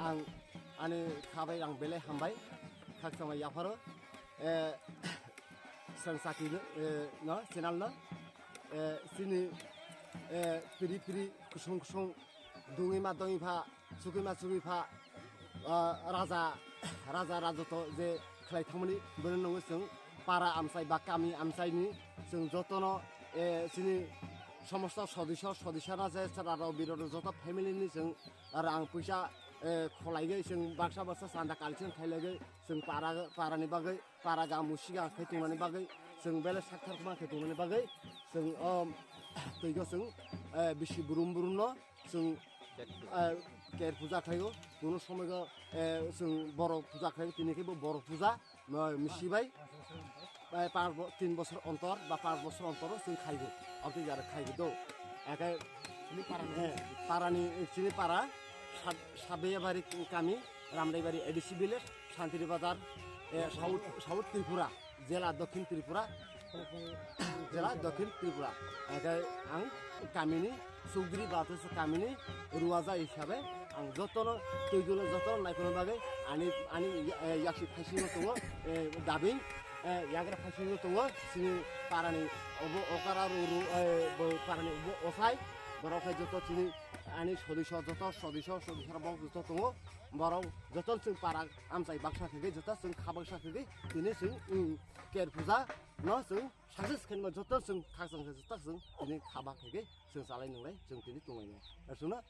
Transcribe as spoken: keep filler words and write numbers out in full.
Ang ani khabai ang belai hambai, khakchangma yapharo, eh, Srang Chakri no, eh, no, channel no, eh, chini, eh, piri piri kusung kusung dungwi ma dongwi pha, chukwi ma chukwi pha, ah, raja, raja rajoto je khlai thangmani, bono nungwi chwng para amchai ba kami amchaini chwng jotono, eh, chini somosto sodisyo, sodisana je chwla rok biro rok joto family ni chwng rang puisa, eh, khwlaigwi chwng baksa baksa chanda collection khailagwi chwng para, parani bagwi, para ga musiga khe tongmani bagwi, chwng belai sakthar khuma khe tongmani bagwi, chwng o twigo chwng, eh, bisi burum burum no chwng, eh, ker puja khlaio, kuno somoigo, eh, chwng borok puja khlaio, tini khe bo borok puja, no, misi bai, eh, panch bo-, tin bosor ontor ba panch bosor ontor chwng khaigo, aboni jara khaigo do. Eke, eh, parani, chini para, Sab-, Sabeyabari kami, Ramdaibari A D C village, Santiri Bazar, eh, South, South Tripura, jela Dokhin Tripura, jela Dokhin Tripura. Eke ang kamini, Sugri Bathus kamini, Ruaja hisabe, ang jotono, tuidulo jotono naikolna bagwi, ani, ani, eh, yaksi phaisingo tongo, eh, dabing, eh, yagra phaisingo tongo, chini parani obo okara ru, ru, eh, bo parani obo osai, borok hai joto chini, ani sodisyo joto, sodisyo, sodisyo borok joto tongo, borok joto chwng para amchai baksa khe, joto chwng kha baksa khe, tini chwng, mm, ker puja no chwng success khenma joto chwng khakchang khe joto chwng tini kha bak khe chwng chalai nunglai chwng tini tonglainai. Aswkno